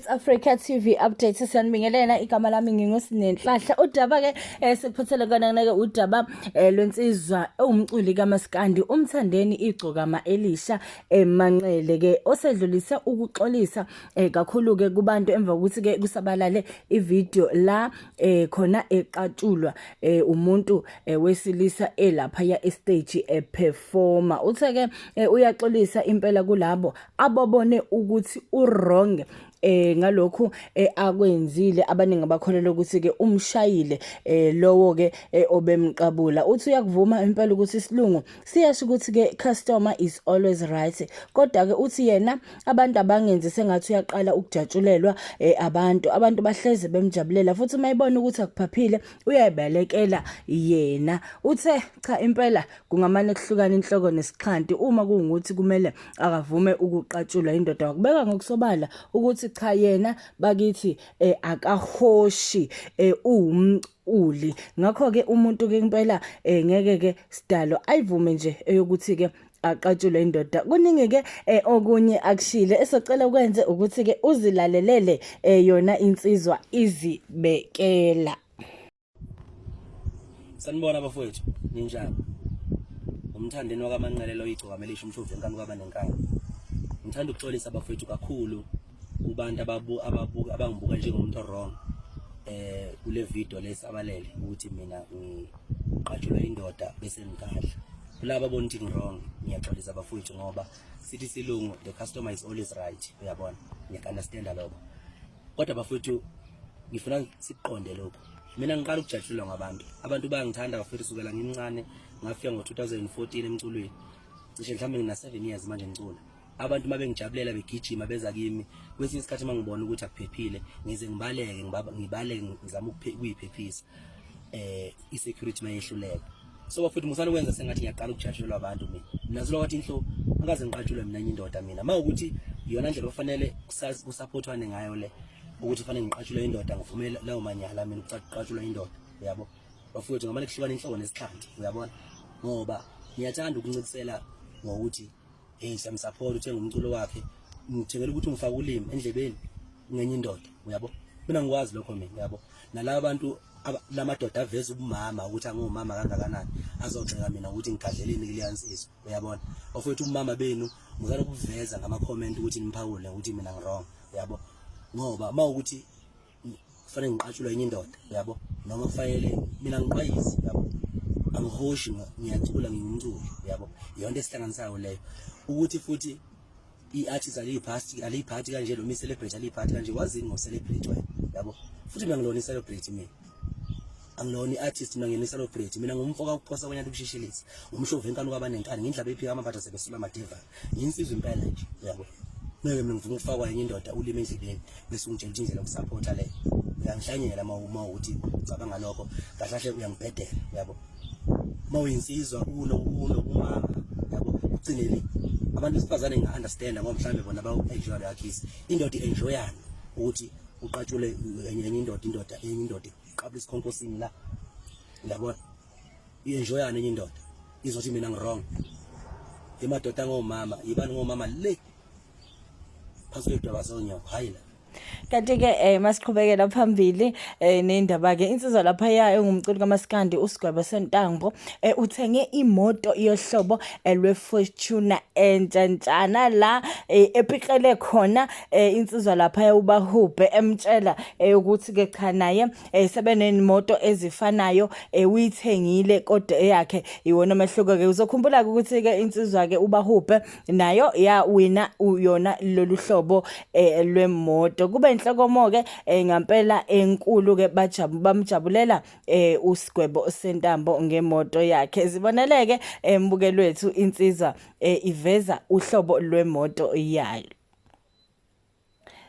Select Africa TV update, siyanibingelela. Igama lami nginguSinenhlahla. Udaba ke sikuphathele kona ke udaba lwensizwa ewumculi kaMaskandi uMthandeni Igcokama Elisha eManqele ke, osedlulisa ukuxolisa kakhulu ke kubantu emva kokuthi ke kusabalale ivideo la khona eqatshulwa umuntu wesilisa elapha ya stage eperformer. Uthe ke uyaxolisa impela kulabo ababone ukuthi uwrong ngalokhu akwenzile. Abaningi abakholelwa ukuthi ke umshayile lowo ke obemqabula. Uthi uyakuvuma impela ukuthi isilungu siyasho ukuthi ke customer is always right, kodwa ke uthi yena abantu abangenzi sengathi uyaqala ukujatshulelwa abantu bahleze bemjabulela, futhi mayibona ukuthi akuphaphile uyayibalekela yena. Uthe cha, impela kungamane kuhlukana inhloko nesixhanti uma kuwukuthi kumele akavume ukuqatshulwa indoda. Wakubeka ngokusobala ukuthi cha, yena bakithi akahoshi, uwumculi, ngakho ke umuntu ke impela ngeke ke sidalo ayivume nje eyokuthi ke aqatshulwe indoda. Kuningi ke okunye akushile. Esocela ukwenze ukuthi ke uzilalelele yona insizwa izibekela. Sanibona bafowethu, ninjani? UMthandeni wakaManqele lo, Igcokama Elisha, umshovi enkani kwaba nenkani. Ngithanda ukuxolisa bafowethu kakhulu kubantu ababu ababuka abangibuka njengomuntu wrong kule video lesabalele ukuthi mina ngiqatshulwe indoda bese ngigadla. Kulabo abona ukuthi ngi-wrong, ngiyaxolisa bafowethu, ngoba sithi isilungu the customer is always right, uyabona? Ngiyaku-understanda lokho. Kodwa bafowethu, ngifuna siqonde lokho. Mina ngiqala ukujatshulelwa ngabantu. Abantu bayangithanda bafowethu sukela ngimncane, ngafika ngo-2014 emculweni. Cishe mhlawumbe ngina 7 years manje ngicula. Abantu uma bengijabulela begijima beza kimi, kwesinye isikhathi uma ngibona ukuthi akuphephile ngize ngibaleke, ngibaleke ngizama ukuyiphephisa i-security mayehluleka. So bafowethu, musani ukwenza sengathi ngiyaqala ukujatshulelwa abantu mina. Mina zilokwathi inhlo akaze ngiqatshulwe mina enye indoda mina. Uma ukuthi iyona ndlela ofanele kusupportwane ngayo le, ukuthi fanele ngiqatshulwe indoda, ngivumele lawo manyala mina ukuqatshulwa indoda, uyabo? Bafowethu, ngamane kuhlukana inhloko nesixhanti, uyabona? Ngoba ngiyathanda ukuncisela ngokuthi hey, siyamsupport, uthenga umculo wakhe, ngithengela ukuthi ungifake ulimi endlebeni ngenye indoda, uyabo? Mina ngikwazi lokho mina, uyabo? Nalaba bantu lamadoda aveza ubumama ukuthi angumama kangakanani, azogxeka mina ukuthi ngigadleleni kuleya nsizwa, uyabona? Bafowethu, umama benu ngizana ukuveza ngama comment ukuthi nimphawule ukuthi mina ngi-wrong, uyabo? Ngoba uma ukuthi kufanele ngiqatshulwe enye indoda, uyabo, noma kufanele mina ngiqwayize, uyabo, angihoshi, ngiyacula, ngingumculi, uyabo? Iyonto esihlanganisayo leyo, ukuthi futhi i-artist aliyiphathi, aliyiphathi kanje noma i-celebrity aliyiphathi kanje. Wazini ngo-celebrity wena, yabo? Futhi mina ngilona i-celebrity, mina angilona i-artist, mina ngiyena i-celebrity. Mina ngumfoka ukuphosa kwenyana ukushishilisa, umshovi enkani kwabanenkani, ngindlaba ephika amaphatha sebesula amadeva, ngiyinsizwa impela nje, uyabo? Ngeke mina ngifuna ukufakwa enye indoda ulimi endlebeni bese ungitshela ukuthi indlela yokusupporta leyo. Uyangihlanyela uma ukuthi ucabanga lokho, kahle kahle uyangibhedela, uyabo? Uma uyinsizwa uno umama, yabo, ugcineni abantu besifazane nginga-understanda ngoba mhlawumbe bona bawu-enjoya leyo kiss. Indoda i-enjoyani ukuthi uqatshule enye indoda, indoda enye indoda iqabula isikhonkosini la, uyabona? I-enjoyani enye indoda izothi mina ngi-wrong? Emadoda angomama, yibani ngomama le phansi kwedwaba zonyoko, hayi la. Kanti ke masiqhubekela phambili nendaba ke, insizwa lapha ya engumculi kaMaskandi uSigwebo Sentambo uthenge imoto yohlobo lwe-Fortuner entshantshana la epiqele khona insizwa lapha uBahubhe, emtshela ukuthi ke cha, naye sebenemoto ezifanayo, uyithengile kodwa eyakhe iwona omehluko ke. Uzokhumbula ukuthi ke insizwa ke uBahubhe nayo yawina yona lolu hlobo lwemoto. Kube inhlokomo ke ngampela enkulu ke, bajabu bamjabulela uSigwebo Sentambo ngemoto yakhe. Ziboneleke embukelwethu insizwa iveza uhlobo lwemoto yayo.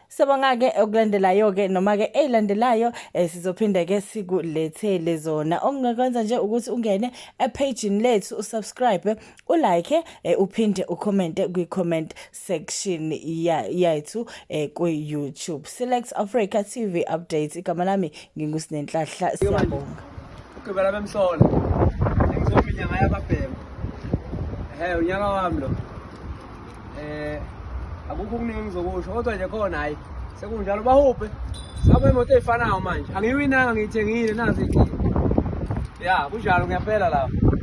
Sibonga ke. Okulandelayo ke noma ke eyilandelayo sizophinda ke sikulethele zona. Okungakwenza nje ukuthi ungene epage lethu, usubscribe, ulike, uphinde ucommente kwi comment section yethu ku YouTube. Select Africa TV Updates, igama lami nginguSinenhlahla, siyabonga. Ugqibela bemhlola. Engizoma inyanga yababhema. Ehe, unyaka wami lo. Akukho okuningi engizokusho kodwa nje khona, hayi. Sekunjalo bahubhe. Sabo imoto ey'fanayo manje. Angiyiwinanga ngiyithengile nazi iy'nkinga. Ya, kunjalo ngiyaphela lapho.